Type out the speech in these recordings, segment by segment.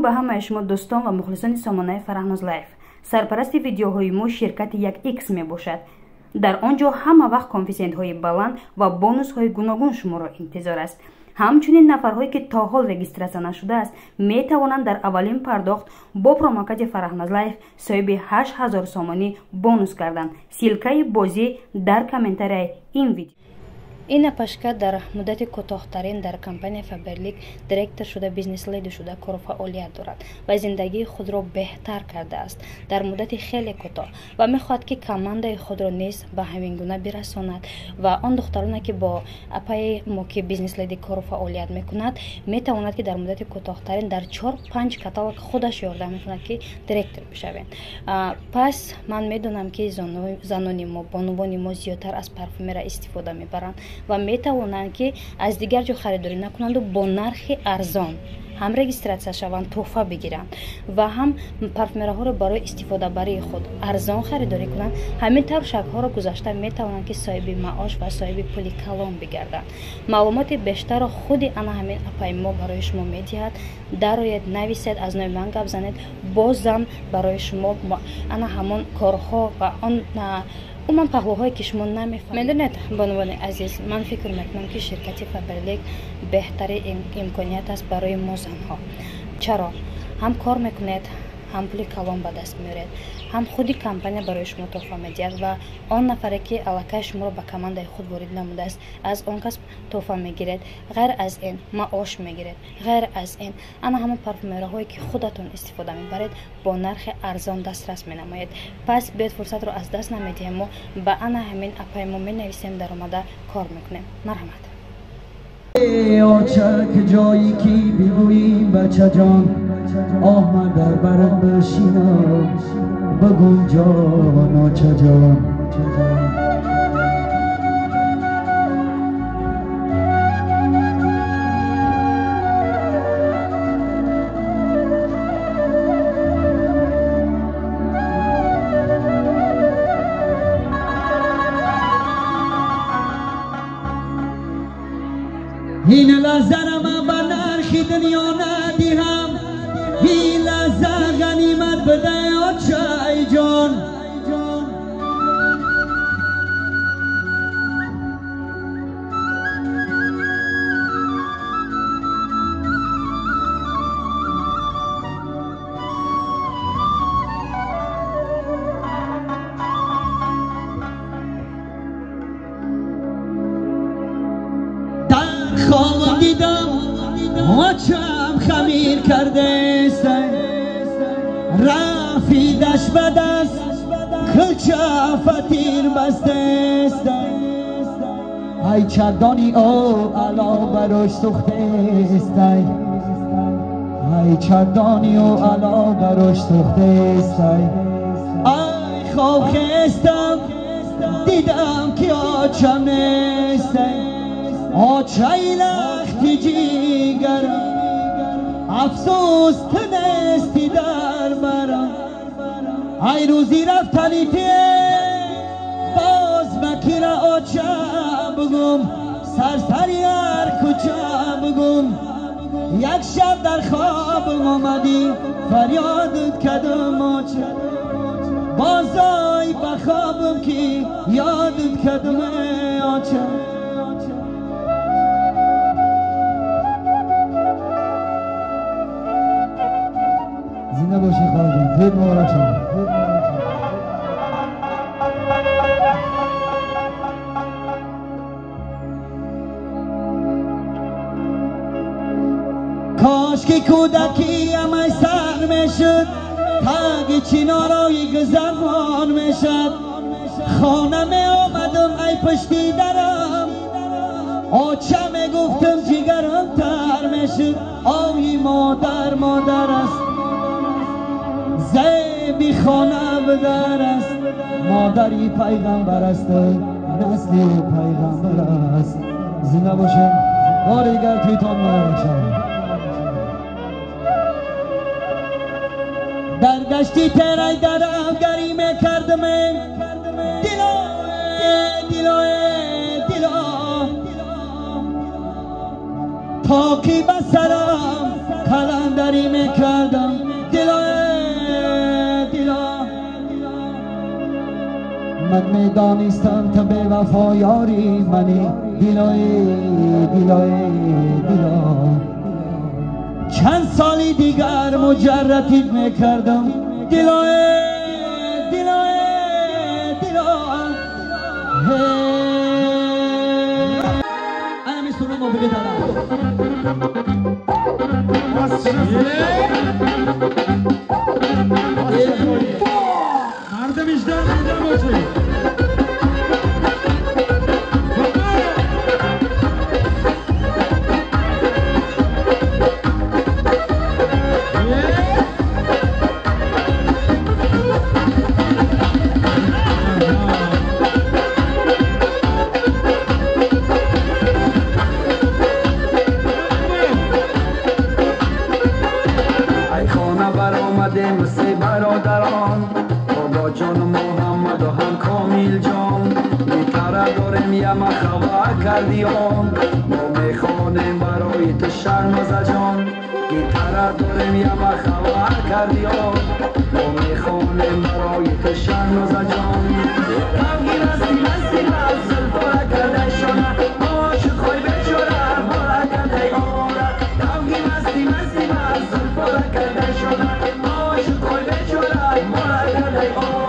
Салом ба ҳамаи шумо дӯстон ва мухлисони сомонаи Фарахноз Лайф. Сарпарасти видеоҳои мо ширкати 1X мебошад. Дар он ҷо ҳама вақт коэффисиентҳои баланд ва бонусҳои гуногун шуморо интизор аст. Ҳамчунин нафарҳое ки то ҳол регистратсия нашудааст, метавонанд дар аввалин пардохт бо промокоди Фарахноз Лайф соҳиби 8000 сомонӣ бонус карданд. Ссылкаи бозӣ дар комментарияи ин видео. Ин апашка дар муддати кӯтоҳтарин дар компания Фаберлик директор шуда, бизнес-леди шуда кору фаъолият дорад ва зиндагии худро беҳтар кардааст дар муддати хеле кӯтоҳ ва мехоҳад ки командаи худро низ ба ҳамин гуна бирасонад ва он духтароне ки бо апаи мо ки бизнес-леди кору фаъолият мекунад, метавонад ки дар муддати кӯтоҳтарин дар 4-5 каталог худаш ёрдам мекунад ки директор бишавед. Пас ман медонам ки занони мо, бонувони мо зиёдтар аз парфюмера истифода мебаранд ва метавонанд ки аз дигар ҷо харидорӣ накунанду бо нархи арзон ҳам регистратсия шаванд, тӯҳфа бигиранд ва ҳам парфюмераҳоро барои истифодабарии худ арзон харидорӣ кунанд. Ҳамин тавр шакҳоро гузашта метавонанд ки соҳиби маош ва соҳиби пули калон бигарданд. Маълумоти бештарро худи ана ҳамин апаи мо барои шумо медиҳад. Дароед, нависед, аз номи ман гап занед, бозам барои шумо ана ҳамон корҳо ва он умуман паҳлӯҳое ки шумо намефаҳмед. Медонед, бонувони азиз, ман фикр мекунам ки ширкати Фаберлик беҳтари имконият аст барои мо занҳо. Чаро? Ҳам кор мекунед, ҳам пули калон ба даст меоред, ҳам худи компания барои шумо тӯҳфа медиҳад ва он нафаре ки аллакай шуморо ба командаи худ ворид намудааст, аз он кас тӯҳфа мегиред. Ғайр аз ин маош мегиред. Ғайр аз ин ана ҳамон парфюмераҳое ки худатон истифода мебаред, бо нархи арзон дастрас менамоед. Пас биёед фурсатро аз даст намедиҳем, мо ба ана ҳамин апаи мо менависем, даромада кор мекунем. Марҳамат. Очак ҷое ки бигӯӣ бачаҷон, оҳ ман дар барат бишинам, бигӯм ҷон очаҷон. این لحظه را من به نرخ دنیا ندیهم، این لحظه غنیمت بده آچای جان. خواب دیدم آچم خمیر کرده است، رفیدش به دست کلچه فتیر بسته است. ای چردانی او علا براش سوخته است، ای چردانی او علا براش سوخته است. ای خواب خستم دیدم که آچم نیست، آچای لختی جیگرم افسوس تو نیستی در برم. ای روزی رفتنی تی باز مکیره آچه بگم، سرسری هر کوچه بگم. یک شب در خوابم آمدی فریادت کدم آچه، بازای بخوابم که یادت کدم آچه. زنده باشی خواهر جان، خیلی مبارک شما. کاش که کودکی همه سر میشد، تاگ چینارای گذران میشد. خانه می آمدم ای پشتی درم، آچه می گفتم جگرم تر میشد. آی مادر مادر است، زیبی خانه بدر است، مادری پیغمبر است، نسلی پیغمبر است. زنده باشین، بار دیگر تویتان مبارک شود. در دشتی تیرای درم گری میکردم، دلا دلا دلا تا که به سرم قلندری میکردم دلا دلا من میدانستم تو به وفا یاری منی دلای دلای دلا چند سالی دیگر مجرتیت میکردم دلای دلای دلا انا میسونم موافقه دارم. مردم وجدان زنده باشید. ما میخوانیم برای تو شهنازه جان، گیتار داریم یه مخوا کردیم. ما میخوانیم برای تو شهنازه جان. غمگین هستی مستی از زلفا کرده شانه، عاشق خواهی بیچاره مارا کرده آواره. غمگین هستی مستی از زلفا کرده شانه، عاشق خواهی بیچاره مارا کرده آواره.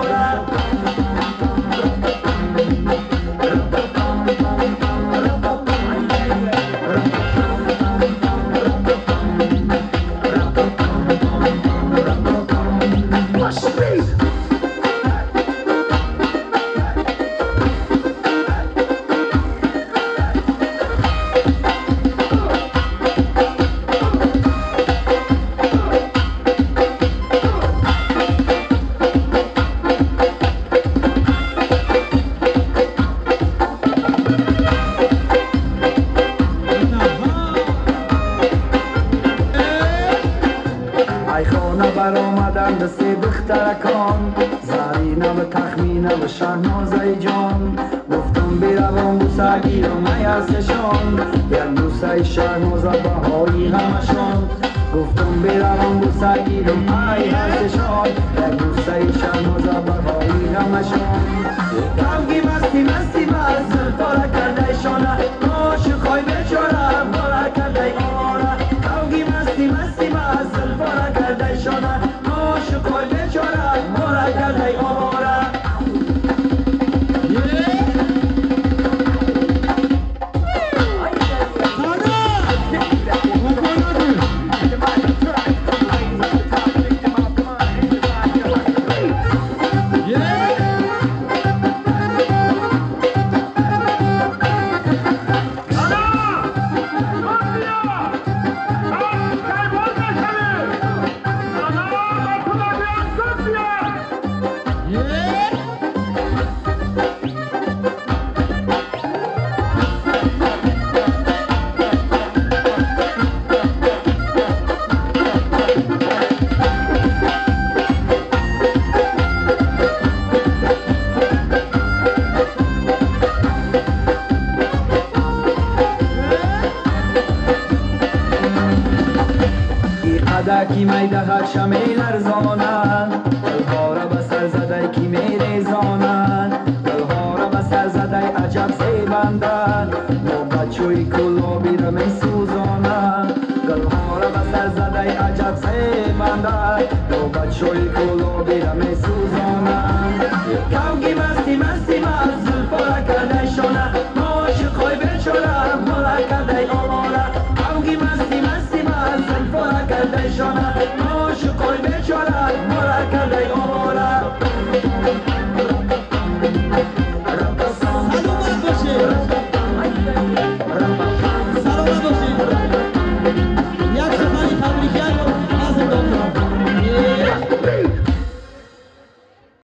کی میدهد شمیل ارزانند، دلها را به سر زده کی میریزانند، دلها را به سر زده عجب زیبندند، ما بچوی کلابی را میسوزانند، دلها را به سر زده عجب زیبندند، ما بچوی کلابی را میسوزانند. کوگی مستی مستی از زلفا را کرده شانه، عاشقای بیچاره ما را کرده آواره. کوگی مستی مستی از زلفا را کرده شانه، عاشقای بیچاره ما را کرده آواره.